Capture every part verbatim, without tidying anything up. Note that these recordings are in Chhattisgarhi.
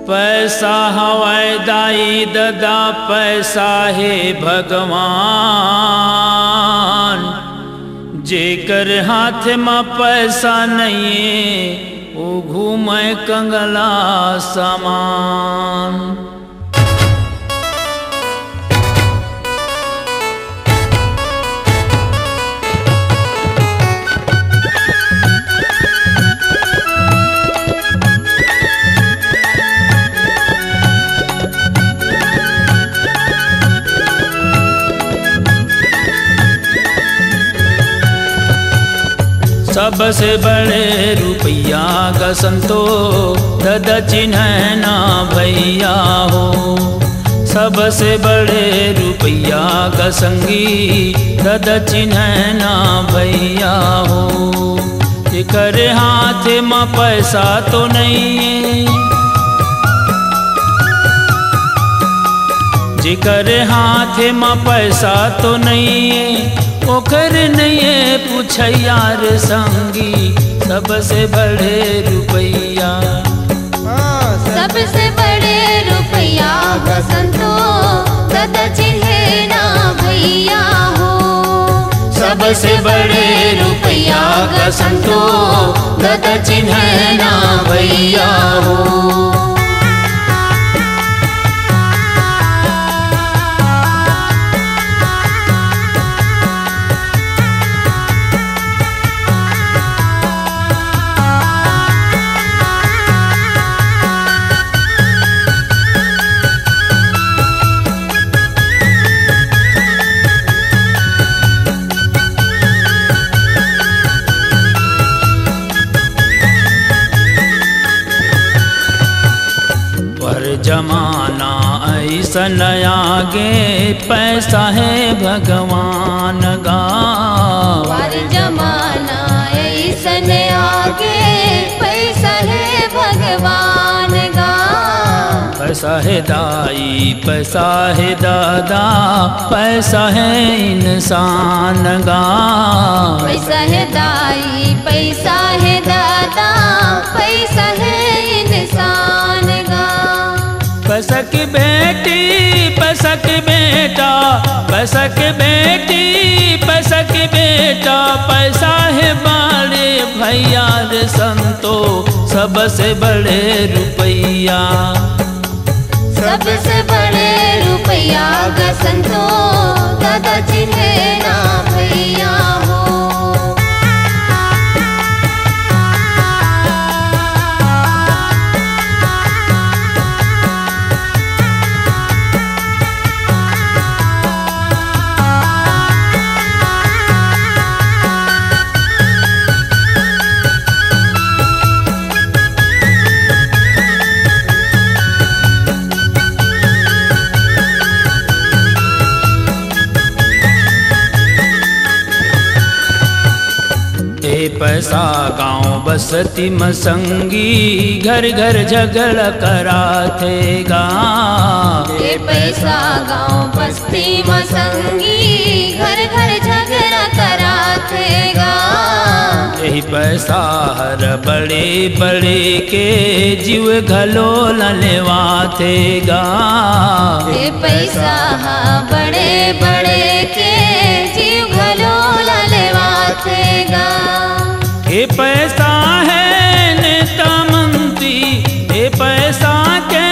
पैसा हवय दाई ददा, पैसा हे भगवान। जेकर हाथ म पैसा नइये, ओ घूमय कंगला समान। सबसे बड़े रुपया ग संतो, ददा चिन्हय ना भैया हो। सबसे बड़े रुपया ग संगी, ददा चिन्हय ना भैया हो। जेकर हाथ म पैसा तो नइये, जेकर हाथ म पैसा तो नइये, ओकर नइये पुछइया रे संगी, सबसे बड़े रुपया। हाँ, सबसे बड़े रुपया ग संतो, ददा चिन्हय ना भैया हो। सबसे बड़े रुपया ग संतो, ददा चिन्हय ना भैया हो। पर जमाना अइसन आगे, पैसा हे भगवान गा। पर जमाना अइसन आगे, पैसा हे भगवान गा। पैसा हे दाई, पैसा हे दादा, पैसा हे इंसान गा। पैसा हे दाई, पैसा हे दादा, पैसा हे इंसान गा। पैसा की बेटी, पैसा की बेटा, पैसा की बेटी, पैसा की बेटा, पैसा हे बड़े भैया रे संतो, सबसे बड़े रुपया। सबसे बड़े रुपया ग संतो, ददा चिन्हय ना भैया हो। ए पैसा गांव बस्ती म संगी, घर घर झगड़ा कराथे गा। ए पैसा गांव बस्ती म संगी, घर घर झगड़ा कराथे गा। एही पैसा हर बड़े बड़े के जीव घलो ल लेवाथे गा। ए पैसा ह बड़े बड़े के जीव घलो ल लेवाथे गा। ए पैसा हे नेता मंत्री, ए पैसा के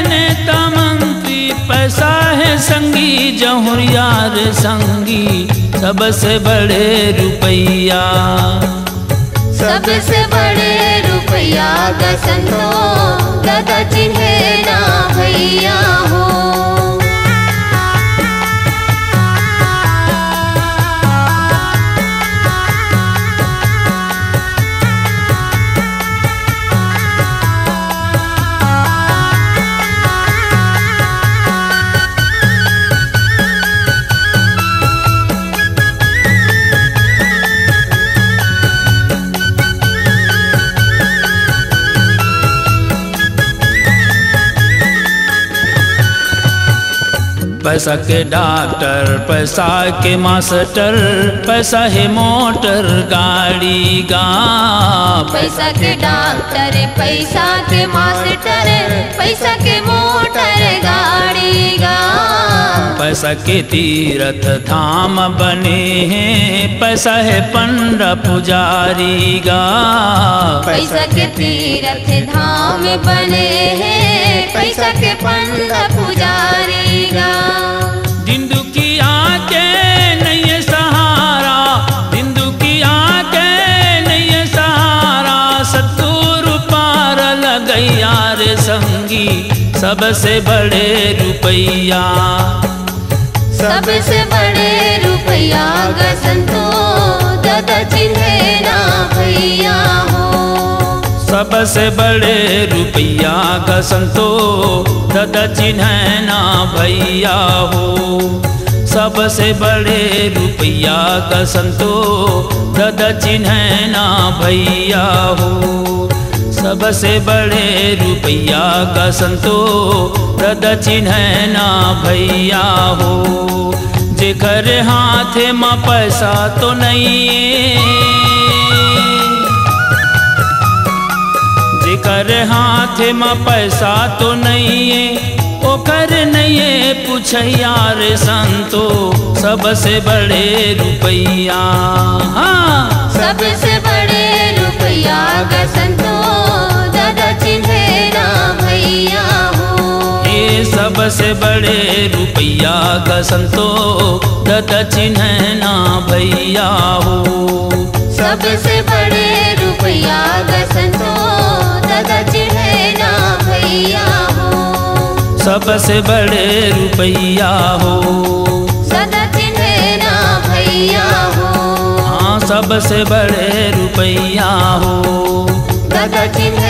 नेता मंत्री, पैसा हे संगी जहुरिया रे संगी, सबसे बड़े रुपया। सबसे बड़े रुपया ग संतो, ददा चिन्हे ना भैया हो। पैसा के डॉक्टर, पैसा के मास्टर, पैसा हे मोटर गाड़ी गा। पैसा के डॉक्टर, पैसा के मास्टर, पैसा के मोटर गाड़ी गा। पैसा के तीरथ धाम बने हे, पैसा हे पंडा पुजारी गा। पैसा के तीरथ धाम बने हे, पैसा के पंडा पुजारी गा। दिन दुखिया के नइये सहारा, दिन दुखिया के नइये सहारा, सतगुरु पार लगइया रे संगी, सबसे बड़े रुपइया। सबसे बड़े रुपइया गा संतो, ददा चिन्हे ना भइया हो। सबसे बड़े रुपइया गा संतो, ददा चिन्हे ना भइया हो। सबसे बड़े रुपइया गा संतो, ददा चिन्हे ना भइया हो। सबसे बड़े रुपइया गा संतो, ददा चिन्हे ना भइया हो। जेकर हाथे म पैसा तो नइये, जेकर हाथे म पैसा तो नइये, ओकर नइये पुछइया रे संतो, सबसे बड़े रुपइया। हाँ। सबसे बड़े रुपइया गा संतो, ददा चिन्हे ना भइया हो। ए सबसे बड़े रुपइया गा संतो, ददा चिन्हे ना भइया हो। सबसे बड़े रुपइया गा संतो, ददा चिन्हे ना भइया हो। सबसे बड़े रुपइया हो। ददा चिन्हे ना भइया हो। हाँ, सबसे बड़े रुपइया हो। ददा चिन्हे